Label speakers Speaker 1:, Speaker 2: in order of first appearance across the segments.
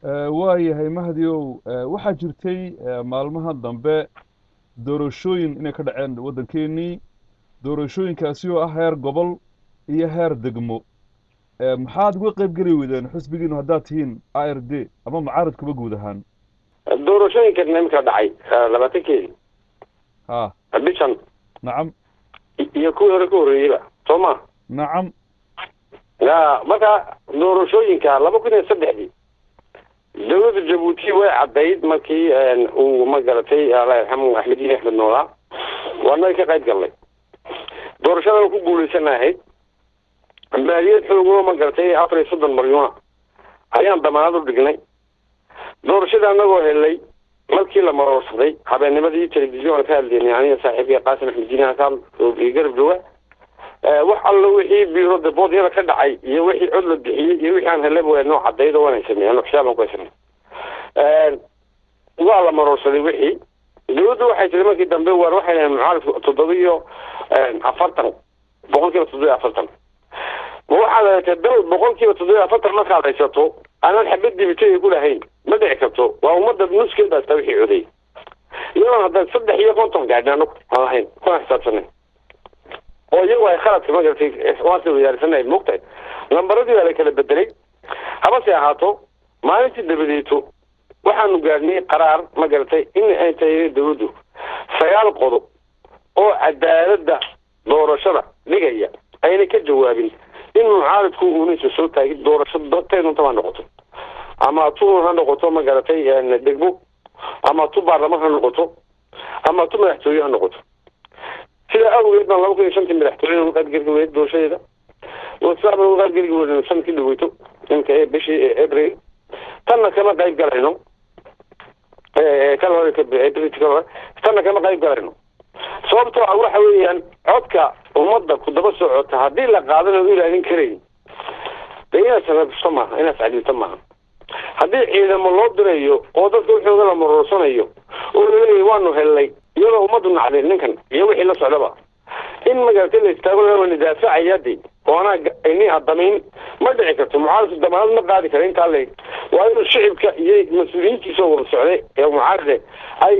Speaker 1: Waayahay Mahdiow, waxaa jirtay maalmaha dambe doorashooyin inay ka dhaceen waddankeenii, doorashooyinkaasi oo ah heer gobol iyo heer degmo. Maxaad uga qayb geli weydeen xisbigiinu haddaad tihiin ARD ama mucaaradkuba guud ahaan?
Speaker 2: Doorashooyinkan imika dhacay 20-keedii bishan.
Speaker 1: Nacam.
Speaker 2: Iyo kuwii hore ka horreeyeyba, soo ma?
Speaker 1: Nacam.
Speaker 2: Ya, marka doorashooyinka 2003-dii dawladda Jabuuti way caddayd markii uu, ma garatay, Allah yarxamu Axmed Diin Axmed noolaa, waana ka qayb galnay doorashadan, ku guulaysanahayd. Maaliyad xoogo, ma garatay, 34 malyuuna ayaan damaanad u dhignay. Doorashada anagoo helay, markii la maroorsaday habeennimadii, telefisyon ka hadlaynay aniga saaxiibkay Qaasim Axmed Diin halkaan garab jooga, wax allo wixii bureau de vote-yada ka dhacay iyo wixii cod la bixiyey iyo wixii aan helay waa noo cadayd oo waan sameeyay, anu xisaabaan ku haysanay. Waa la maroorsaday wixii. Dawladdu waxay tiri markii dambe, war waxay leeyihin mucaaradku 47%, 47%. Ma waxaad aragtay dal 47% markaad haysato aanan xabad dibitay ku lahayn? Ma dhici karto. Waa ummadda nuskeed baa taa wixii coday, iyadoon haddaan 53 gaadhin anagu aan lahayn kuna xisaabsanay oo iyagu ay khaladka, ma garatay, waasi wadaarisanay, moogtahay, lambaradii baa la kala bedelay. Habase ahaato, maalintii dabadeeto waxaanu gaadhnay qaraar, ma garatay, in ay tahay dawladdu 9 qodob oo cadaaladda doorashada dhigaya ayna ka jawaabin, in mucaaradku uunaysa soo taagin doorasho teedunta ha noqoto, ama tu ha noqoto, ma garatay, degmo, ama tu baarlamaan ha noqoto, ama tu madaxtooye ha noqoto. Sidaa awgeed baan 2005-tii madaxtooyada uga qaybgeli weyne doorashadeeda, sidaa baan uga qaybgeli weyne sanadkii dhaweyto imka ee bishii April. Tanna kama qayb galayno, kan hore, April hore, tanna kama qayb galayno, sababtoo ah waxa weeyaan codka ummadda ku daba socota haddii la qaadanayo u ilaalin karayn, de inaad sarabto maaha, inaad sacdilto maaha. Haddii ciidamo loo dirayo oo dadka waxooga la maroorsanayo oo laleeyahay waanu helnay, iyadoo ummaddu nacday ninkan iyo wixii la socdaba, in magaratay la istaago la daafacaya de oo anaa ini adamayn, ma dhici karto. Mucaaradku damaanad ma qaadi kara intaa leeg. Waa inuu shicibka iyo mas-uuliyiintiisa wada socday ee mucaarade ay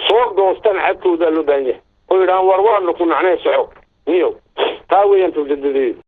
Speaker 2: soo goostaan cadkooda loo baahan yahay oo yidhahaan war waanu ku nacnee soco niyow. Taa weeyaan tawjadadeedu.